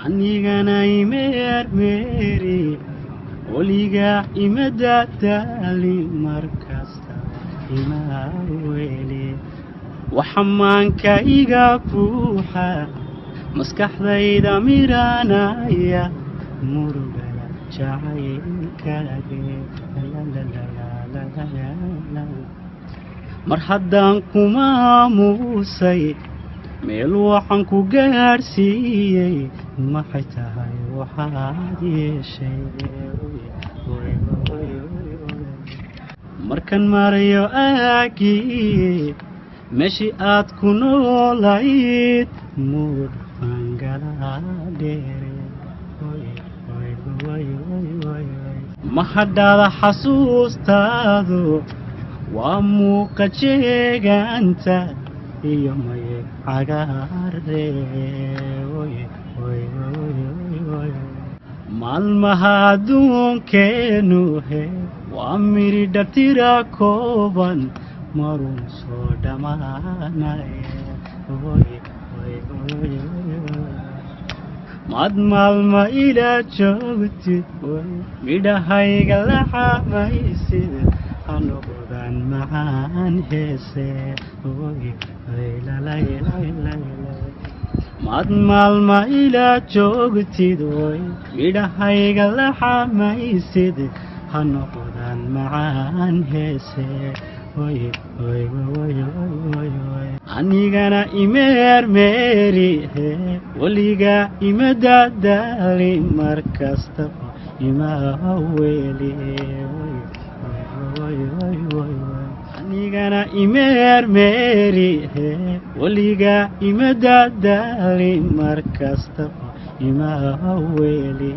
Anigana imeermeeri, weligaa ima dadaali, mar kasta ima weli. Waxamaanka iga buuxa, maskaxdayda miranaya, murugada jacaylkaage. Mar haddaan kumaamuusay, meel waxaan ku gaadhsiiyey, maxay tahay waxaad yeeshay? Markan marayo aagii meeshii aad ku noolayd, muudfaan galaa dheere. Mahadhada xasuustaadu waa muuqa jeegaanta iyo maye cagaare. Maalmaha adduunkeenu he waa miridha tira kooban, marun soo dhammaanay. Maad maalma ila joogtid, midhahayga la xamaysid, ha noqdaan macaan heese. Maad maalma ila joogtid, midhahayga la xamaysid, ha noqdaan macaan heese. Anigana imeermeeri, weligaa ima dadaali, mar kastaba ima weli. Anigana imeermeeri, weligaa ima dadaali, mar kastaba ima weli.